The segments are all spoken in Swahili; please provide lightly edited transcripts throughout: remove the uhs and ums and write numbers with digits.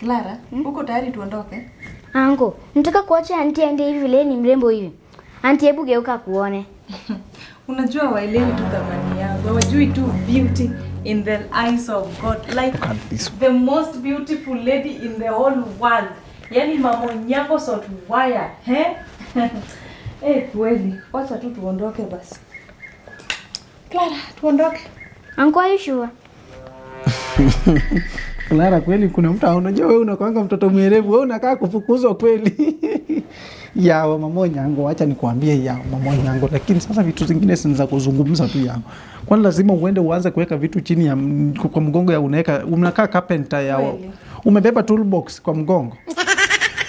Clara, uko tayari tuondoke? Anko, nataka kuacha auntie aende hivi vile ni mrembo hivi. Auntie, hebu geuka kuone. Unajua waelewi tu thamani yangu. Hawajui tu beauty in the eyes of God. Like Look at this. The most beautiful lady in the whole world. Yaani Mama Onyango sort wire, eh? Eh, kweli. Wacha tu tuondoke basi. Clara, tuondoke. Anko, are you sure? Clara, kweli kuna mtu, unajua wewe unakuanga mtoto mwerevu, wewe unakaa kufukuzwa kweli. Yawa Mama Onyango, acha nikwambie ya Mama Onyango, lakini sasa vitu zingine si za kuzungumza tu yao. Kwani lazima uende uanze kuweka vitu chini ya kwa mgongo ya unaweka unakaa carpenter ya Kweli. Umebeba toolbox kwa mgongo.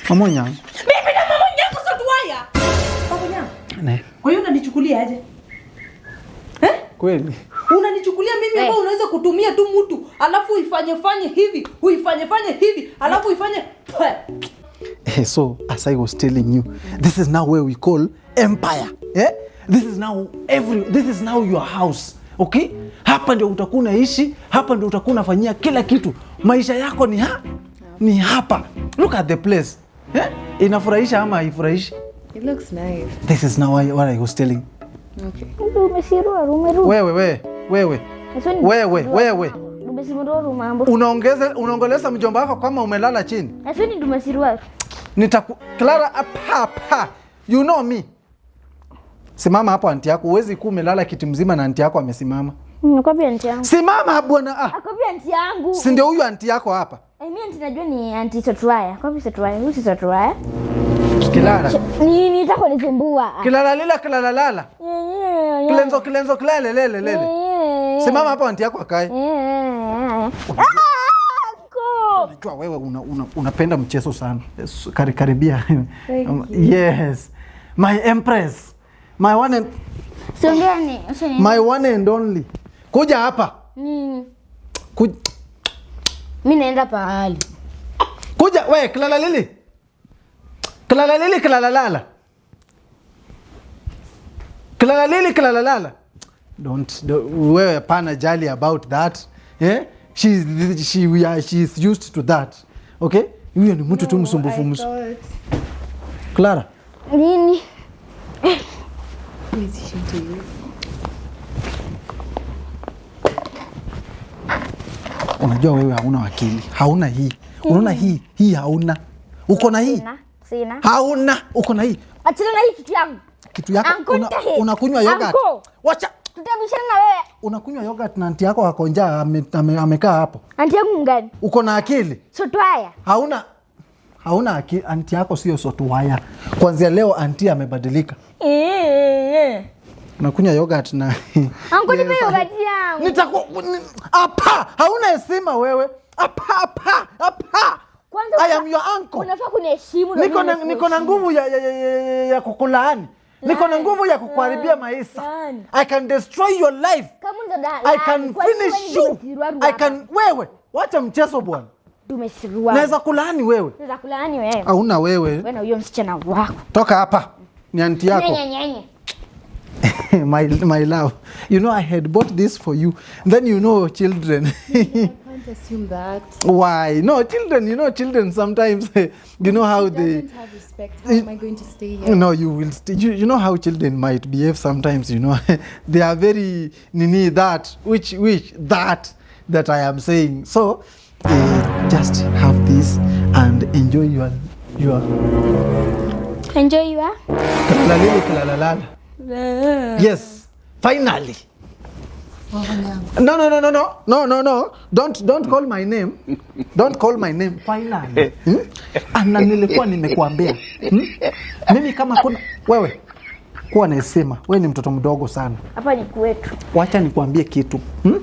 Mama Onyango. Mimi na Mama Onyango sort wire. Mama Onyango. Ne. Kwa hiyo unanichukulia aje? Eh? Kweli. Unanichukulia mimi Eh. ambao unaweza kutumia tu mtu alafu uifanye fanye hivi, uifanye fanye hivi, alafu uifanye pwe. Eh, so as I was telling you, this is now where we call empire. Eh? This is now every this is now your house. Okay? Hapa ndio utakuwa unaishi, hapa ndio utakuwa unafanyia kila kitu. Maisha yako ni hapa. Look at the place. Eh? Inafurahisha ama haifurahishi? It looks nice. This is now what I was telling. Okay. Umesirua, umerudi. Wewe wewe wewe. Wewe wewe. Dumesiruaru mambo. Unaongeza unaongeleza mjomba wako kama umelala chini. Asoni dumesiruaru. Nitaku Clara, apa apa. You know me. Simama hapo auntie yako. Huwezi kuwa umelala kiti mzima na auntie yako amesimama. Nakwambia auntie yangu. Simama bwana. Ah, Akwambia auntie yangu. si ndio huyu auntie yako hapa? Eh, mimi auntie najua ni auntie Sotuaya. Kwambia Sotuaya, huyu si Sotuaya. Kilala. Nini nitaka kunisumbua? Kilala lila kilala lala. Kilenzo kilenzo kilele lele lele. Simama hapo auntie yako akae. Uncle. Unajua wewe unapenda mchezo sana. Yes, karibia. Yes. My empress. My one and Siongea ni, usini. My one and only. Kuja hapa. Nini? Kuja. Mimi naenda pahali. Kuja we kilala lili. Kilala lili kilala lala. Kilala lili kilala lala. Don't wewe hapana jali about that. Eh? She's she we are she's used to that. Okay? Huyo ni mtu tu msumbufu msu. Clara, Nini? Who is she to you? Unajua wewe hauna akili. Hauna hii. Unaona hii? Hii hauna. Uko na hii? Sina. Sina. Hauna. Uko na hii. Achana na hii kitu yangu. Kitu yako Uncle, nitahe. unakunywa yogurt. Uncle. Wacha. Tutabishana na wewe. Unakunywa yogurt na auntie yako ako njaa amekaa hapo. Auntie yangu mgani? Uko na akili? Sotwaya. Hauna hauna akili. Auntie yako sio sotuwaya. Kuanzia leo auntie amebadilika. Eh. Unakunywa yogurt na Uncle, nipe yogurt yangu. Nitaku apa, hauna heshima wewe. Apa apa apa. Kwanza I am your uncle. Unafaa kuniheshimu na Niko na mimi niko na nguvu ya kukulaani. Niko na nguvu ya kukuharibia maisha. Laani. I can destroy your life. Kama unataka I can finish you. I can wewe. Wacha mchezo bwana. Tumesiruaru. Naweza kulaani wewe. Naweza kulaani wewe. Hauna wewe. Wewe na huyo msichana wako. Toka hapa. Ni auntie yako. Nyenye nyenye. My love. You know I had bought this for you. Then you know children. Can't assume that. Why? No, children, you know children sometimes you know how they Doesn't have respect. How am I going to stay here? No, you will you know how children might behave sometimes, you know. They are very nini that which that I am saying. So just have this and enjoy your Enjoy your kilalalili kilalalala. Yes, finally. No, no, no, no, no, no, no, no. Don't call my name. Don't call my name. Finally. Hmm? Ana nilikuwa nimekuambia. Hmm? Mimi kama kuna wewe kuwa na heshima. Wewe ni mtoto mdogo sana. Hapa ni kwetu. Wacha nikuambie kitu. Hmm?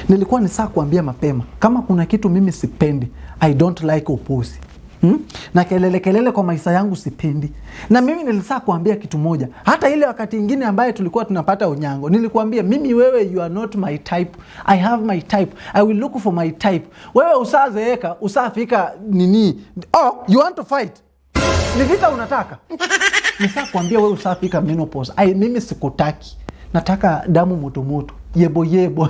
Nilikuwa ni saa kuambia mapema. Kama kuna kitu mimi sipendi, I don't like upuzi. Hmm? Na kelele kelele kwa maisha yangu sipendi. Na mimi nilisaa kuambia kitu moja. Hata ile wakati ingine ambaye tulikuwa tunapata unyango, nilikuambia mimi wewe you are not my type. I have my type. I will look for my type. Wewe usazeeka, usafika nini? Oh, you want to fight? Ni vita unataka? Nisaa kuambia wewe usafika menopause. Ai, mimi sikutaki. Nataka damu moto moto. Yebo yebo.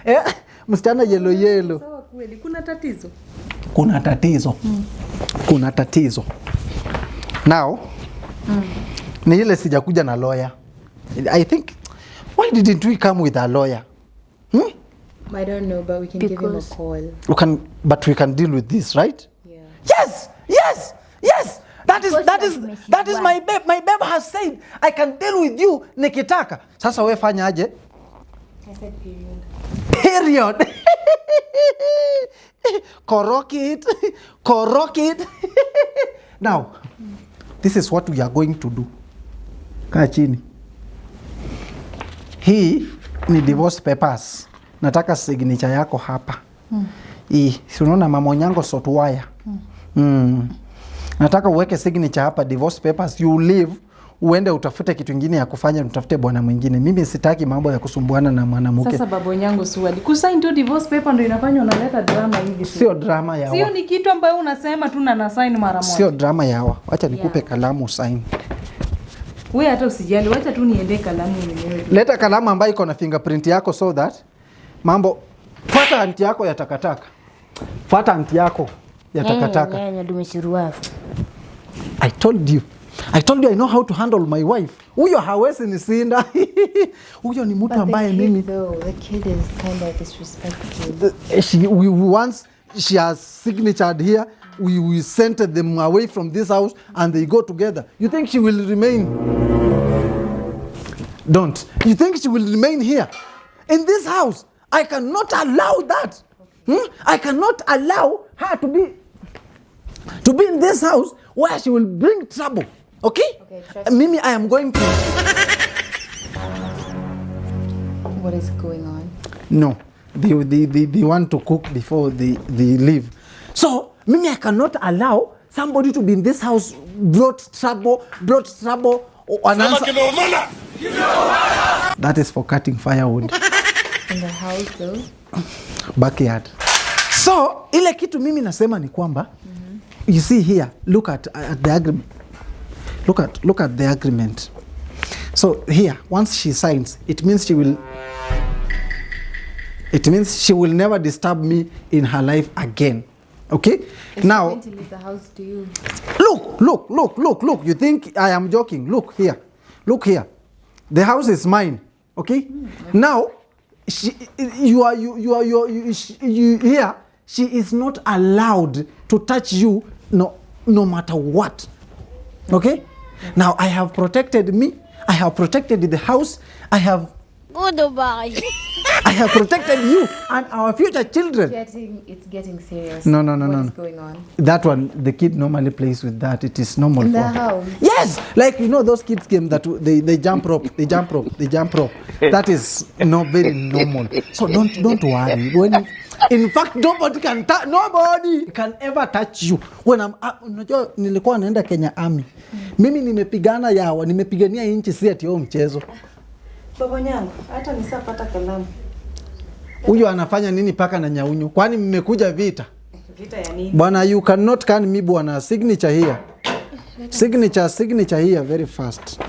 Eh, msichana yelo yelo. Sawa kweli, kuna tatizo? Kuna tatizo. Kuna tatizo. Now, ni ile sijakuja na lawyer. I think, why didn't we come with a lawyer? Hmm? I don't know, but we can give him a call. We can, but we can deal with this, right? Yeah. Yes. That is Because that you is have Mrs. that is Wife. my babe. My babe has said I can deal with you nikitaka. Sasa we fanya aje? I said period. Period. Korok it. Korok it. Now, this is what we are going to do. Kaa chini. Hii ni divorce papers. Nataka signature yako hapa. Hii, si unaona Mama Onyango Sotwaya. Nataka uweke signature hapa, divorce papers. You leave, uende utafute kitu ingine ya kufanya, utafute bwana mwingine. Mimi sitaki mambo ya kusumbuana na mwanamke. Sasa Baba Onyango surely, kusign tu divorce paper ndio inafanya unaleta drama hivi tu? Sio drama ya Sio ni kitu ambayo unasema tu na nasign mara moja. Sio drama yawa. Wacha nikupe kalamu sign. Wewe hata usijali, wacha tu niende kalamu mwenyewe tu. Leta kalamu ambayo iko na fingerprint yako so that mambo. Fuata anti yako ya takataka. Fuata anti yako ya takataka. Nyanya dume suruafu. I told you. I told you I know how to handle my wife. Huyo hawezi nisinda. Huyo ni mtu But the ambaye kid, mimi though, the kid is kind of disrespectful. She we once she has signatured here, we sent them away from this house and they go together. You think she will remain? Don't you think she will remain here in this house? I cannot allow that. I cannot allow her to be in this house where she will bring trouble, okay? Okay, trust. Mimi, I am going to What is going on? No, they want to cook before they leave. So, mimi, I cannot allow somebody to be in this house brought trouble, brought trouble. Oh, and that is for cutting firewood. In the house, though? Backyard. So, ile kitu mimi nasema ni kwamba, you see here, look at the agreement. Look at the agreement. So here, once she signs, it means she will never disturb me in her life again. Okay? Is Now, she going to leave the house to you? Look, look, look, look, look. You think I am joking? Look here. Look here. The house is mine. Okay? Now, she, you are, you are, you, are, you, she, you here. She is not allowed to touch you, no matter what. Okay? Now, I have protected me. I have protected the house. Goodbye. I have protected you and our future children. It's getting serious. No, What no, is no. going on? That one, the kid normally plays with that. It is normal In for the house? Yes, like you know those kids game that they jump rope, they jump rope, they jump rope. That is not very normal. So don't worry. When in fact nobody can ever touch you. When I'm unajua nilikuwa naenda Kenya Army. Mimi nimepigana yawa, nimepigania nchi, si ati huo mchezo. Baba Onyango, hata nisapata kalamu. Huyu anafanya nini paka na nyaunyu? Kwani mmekuja vita? Vita ya nini? Bwana, you cannot can me, bwana. Signature here. Signature, signature here very fast.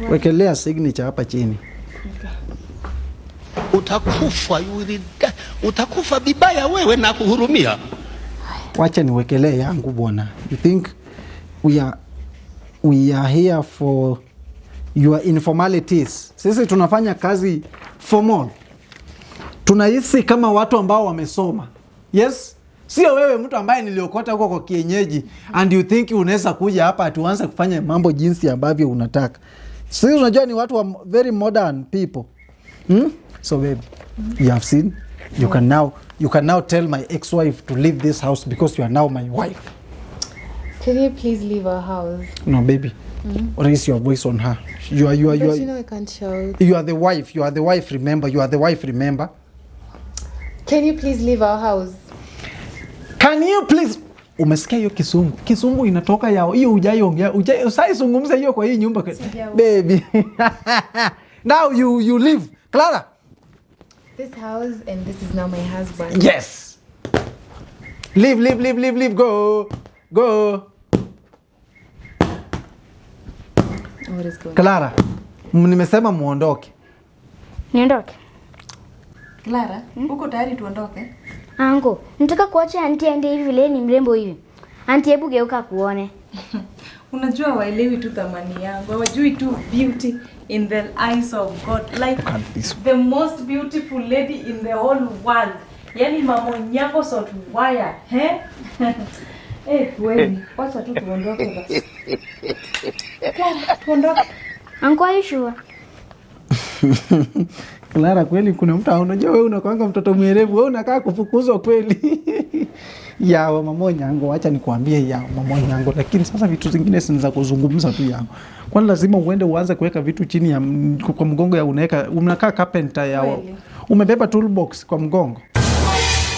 Wekelea signature hapa chini. Utakufa, you will die. Utakufa vibaya wewe na kuhurumia. Wacha niwekelee yangu, bwana. You think we are here for your informalities? Sisi tunafanya kazi formal. Tunahisi kama watu ambao wamesoma. Yes? Sio wewe mtu ambaye niliokota huko kwa kienyeji and you think unaweza kuja hapa tuanze kufanya mambo jinsi ambavyo unataka. Sisi unajua ni watu wa very modern people. So babe, you have seen, you can now tell my ex-wife to leave this house because you are now my wife. Can you please leave our house? No, baby. Raise your voice on her. You are But you you are, know I can't shout. You are the wife. You are the wife, remember. You are the wife, remember. Can you please leave our house? Can you please? Umesikia hiyo Kisungu? Kisungu inatoka yao. Hiyo hujaiongea. Hujai usaizungumza hiyo kwa hii nyumba. Baby. Now you leave. Clara. This house and this is now my husband. Yes. Leave, leave, leave, leave, leave. Go. Go. What is going Clara. Nimesema muondoke. Niondoke. Clara, uko tayari tuondoke? Anko, nataka kuacha anti aende hivi vile ni mrembo hivi. Anti, hebu geuka kuone. Unajua waelewi tu thamani yangu. Hawajui tu beauty in the eyes of God. Like the most beautiful lady in the whole world. Yaani Mama Onyango sort wire, eh? Eh, kweli. Wacha tu tuondoke basi. Clara, tuondoke. Anko, are you sure? Clara, kweli kuna mtu, unajua wewe unakuanga mtoto mwerevu, wewe unakaa kufukuzwa kweli. Yawa Mama Onyango, acha nikuambie yawa Mama Onyango, lakini sasa vitu zingine si za kuzungumza tu yawa. Kwani lazima uende uanze kuweka vitu chini ya kwa mgongo ya unaweka, unakaa carpenter yawa. Umebeba toolbox kwa mgongo.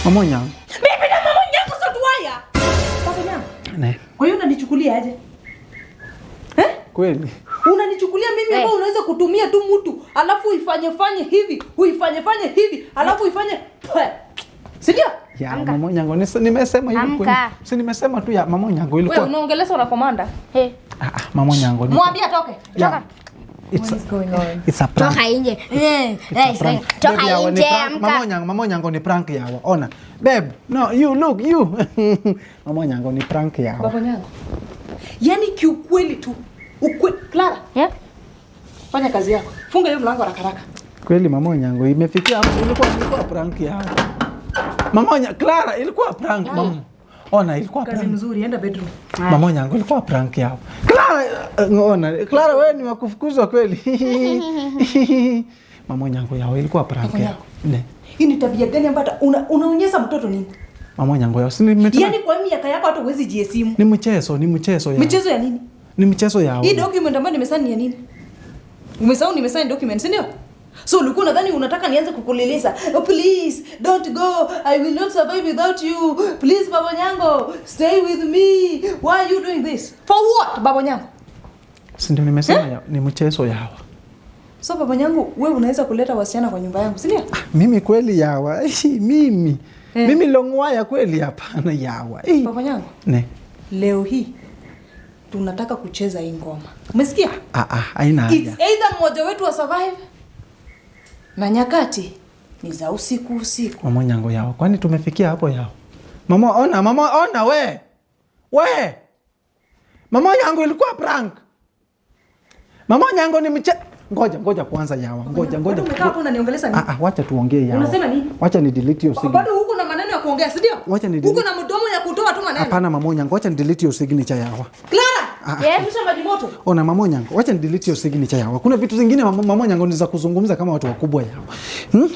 Mama Onyango. Mimi na Mama Onyango sio tuwaya. Baba Onyango. Ne. Kwa hiyo unanichukulia aje? Kweli. Unanichukulia mimi ambao unaweza kutumia tu mtu, alafu uifanye fanye hivi, uifanye fanye hivi, alafu uifanye. Si ndio? Ya Mama Onyango, nimesema hivi kweli. Si nimesema tu ya Mama Onyango ilikuwa. Wewe unaongeleza na komanda? Eh. Ah, Mama Onyango. Mwambie atoke. Toka. What is going on? It's a prank. Toka nje. Toka nje, amka. Mama Onyango, Mama Onyango ni prank yawa. Ona. Babe, no, you look you. Mama Onyango ni prank yawa. Baba Onyango. Yaani kiukweli tu. Ukweli, Clara. Yeah. Fanya kazi yako. Funga hiyo mlango haraka haraka. Kweli Mama Onyango imefikia hapo, ilikuwa prank yao. Mama Onyango, Clara ilikuwa prank mama. Ona ilikuwa prank. Kazi mzuri, enda bedroom. Mama Onyango ilikuwa prank yao. Clara, ona, Clara wewe ni wakufukuzwa kweli. Mama Onyango yao ilikuwa prank yao. Ne. Hii ni tabia gani ambayo unaonyesha mtoto nini? Mama Onyango yao. Si nimetoka. Yaani kwa miaka yako hata huwezi jiheshimu. Ni mchezo, ni mchezo yao. Mchezo ya nini? Ni mchezo yao. Hii document ambayo nimesign ni ya nini? Umesahau nimesign document, si ndio? So ulikuwa unadhani unataka nianze kukuliliza. Oh, please don't go. I will not survive without you. Please Baba Onyango, stay with me. Why are you doing this? For what, Baba Onyango? Si ndio nimesema ya, ni mchezo yao. So Baba Onyango, wewe unaweza kuleta wasichana kwa nyumba yangu, si ndio? Mimi kweli yawa. Mimi. Mimi longwaya kweli hapana yawa. Baba Onyango. Ne. Leo hii tunataka kucheza hii ngoma. Umesikia? Haina haja. It's either mmoja wetu wa survive na nyakati ni za usiku usiku. Mama Onyango yao. Kwani tumefikia hapo yao? Mama ona, mama ona we. We. Mama Onyango ilikuwa prank. Mama Onyango ni Ngoja, ngoja kwanza yawa. Ngoja, ngoja. Umekaa hapo unaniongeleza nini? Wacha tuongee yawa. Unasema nini? Wacha ni delete your signature. Bado huko na maneno ya kuongea, si ndio? Wacha ni delete. Huko na mdomo ya kutoa tu maneno. Hapana Mama Onyango, wacha ni delete your signature yawa. Clara, chemsha maji moto. Ona Mama Onyango, wacha ni delete your signature yawa. Kuna vitu zingine Mama Onyango ni za kuzungumza kama watu wakubwa yawa.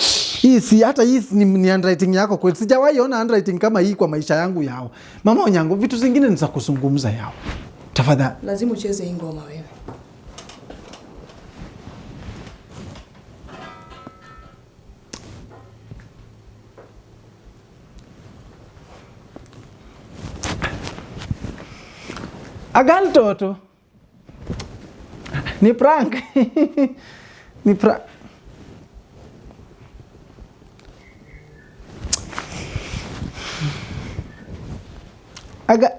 Hii si hata hii ni handwriting yako kweli. Sijawahi ona handwriting kama hii kwa maisha yangu yawa. Mama Onyango, vitu zingine ni za kuzungumza yawa. Tafadhali. Lazima ucheze hii ngoma wewe. Agal toto. Ni prank. Ni prank. Aga.